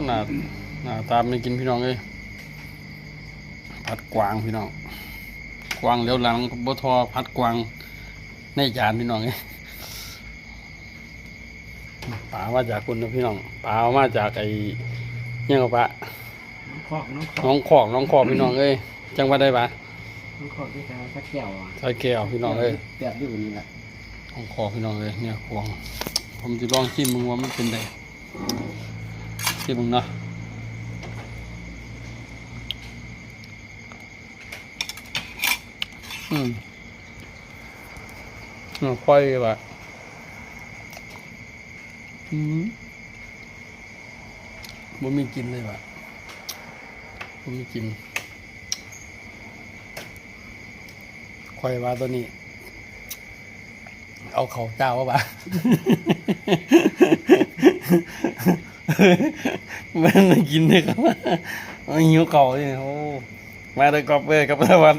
ໜ້າ ໜ້າຕາເປັນຕາກິນພີ່ນ້ອງເອີຍ. ຜັດກວາງພີ່ນ້ອງ ກວາງຫຼຽວຫຼັງບໍ່ທໍ່ ຜັດກວາງໃນຈານພີ່ນ້ອງເອີຍ. ປາມາຈາກພຸ້ນເນາະພີ່ນ້ອງ ປາເອົາມາຈາກໄອ້ຫຍັງກໍປະ ໜອງຄອກ ໜອງຄອກ ໜອງຄອກ ໜອງຄອກ ພີ່ນ້ອງເອີຍ. ຈັງຫວັດໃດຫວາ? ໜອງຄອກທີ່ສະແກ້ວ ສະແກ້ວພີ່ນ້ອງເອີຍ. ແບບຢູ່ນີ້ລະ ໜອງຄອກພີ່ນ້ອງເອີຍ. ແນວຂວງ ຜົມຊິລອງຊີມເບິ່ງວ່າມັນເປັນໃດ ຊີມເບິ່ງເນາະ. ອືມ ອືມ ຄ່ອຍວ່າ ອືມ ບໍ່ມີກິ່ນເລີຍວ່າ ບໍ່ມີກິ່ນ. ຂ້ອຍວ່າຕົວນີ້ ເອົາເຂົ້າຈ້າວວ່າ ມັນໄດ້ກິນເດ້ ເຂົາວ່າ ເອົາ ຫິວເຂົ້າເດ້. ໂອ້ ມາເດີກອບເອີຍ ກັບສະຫວັດ